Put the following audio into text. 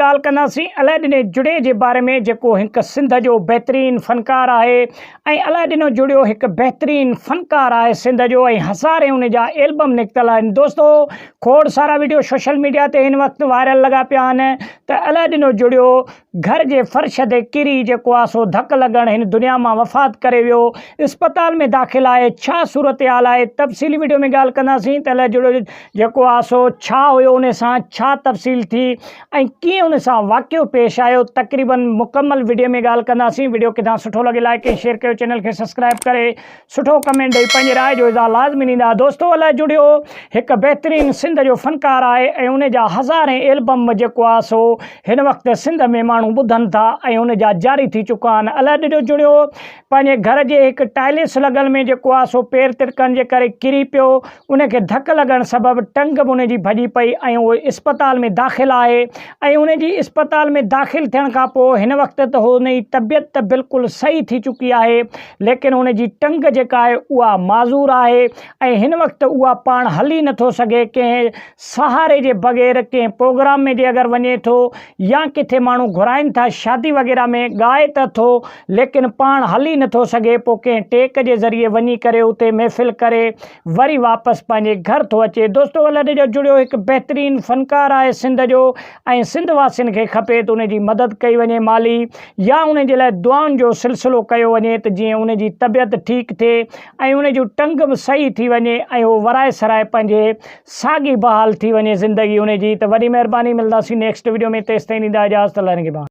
ڳالهه ڪنداسين الائڏني جڙيي جي باري ۾ جيڪو هڪ سنڌ جو بهترين فنڪار آهي ۽ الائڏنو جڙيو هڪ بهترين فنڪار آهي سنڌ جو ۽ هزارين ان جا البم نڪتل آهن دوستو کوڙ سارا وڊيو سوشل ميڊيا تي هن وقت وائرل لڳا پيا آهن ته الائڏنو جڙيو گهر جي فرش تي ڪري جيڪو آهي سو ڌڪ لڳڻ هن دنيا مان وفات ڪري ويو اسپتال ۾ داخل آهي ڇا صورتحال آهي تفصيلي وڊيو ۾ ڳالهه ڪنداسين ته الائڏنو جيڪو آ سو ڇا هيو ان سان ڇا تفصيل ٿي ۽ ڪيئن ان سان واقعو پيش آيو تقريبن مڪمل وڊيو ۾ ڳالهه ڪنداسين وڊيو ڪٿان سٺو لڳي لائڪ ۽ شيئر ڪيو چينل کي سبسڪرائب ڪري سٺو ڪمينٽ ڏئي پنهنجي راء جو اظهار لازمي ڏيندا دوستو الله جڙيو هڪ بهترين سنڌ جو فنڪار آهي ۽ ان جا هزارين البم جيڪو آ سو هن وقت سنڌ ۾ ماڻهو ٻڌن ٿا ۽ ان جا جاري ٿي چڪا آهن الله ڏنو جڙيو پنهنجي گهر جي هڪ ٽائلس لڳل ۾ جيڪو آ سو پير ترڪڻ جي ڪري ڪري پيو ان کي ڌڪ لڳڻ سبب ٽنگ به ان جي ڀڄي پئي ۽ اهو اسپتال ۾ داخل آهي ۽ ان جي اسپتال ۾ داخل ٿيڻ کان پوء هن وقت ته هن جي طبيعت ته بلڪل صحيح ٿي چڪي آهي ليڪن ان جي ٽنگ جيڪا آهي اها معذور آهي ۽ هن وقت اها پاڻ هلي نٿو سگهي ڪنهن سهاري جي بغير ڪنهن پروگرام ۾ جي اگر وڃي ٿو يا ڪٿي ماڻهو گهرائن ٿا شادي وغيره ۾ ڳائي ته ٿو ليڪن پاڻ هلي نٿو سگهي پوء ڪنهن ٽيڪ جي ذريعي وڃي ڪري اتي محفل ڪري وري واپس پنهنجي گهر ٿو اچي دوستو الهڏي جو جڙيو هڪ بهترين فنڪار آهي سنڌ جو ۽ سنڌ واسين کي کپي ته ان جي مدد ڪئي وڃي مالي يا ان جي لاء دعائن جو سلسلو ڪيو وڃي ته جيئن ان جي طبيعت ٺيڪ ٿئي ۽ ان جون ٽنگ به صحيح ٿي وڃي ۽ هو ورائي سرائي پنهنجي ساڳي بحال ٿي وڃي زندگي ان جي ته وڏي مهرباني ملداسين نيڪسٽ وڊيو ۾ تيستائين ڏيندا اجازت الله نگهبان.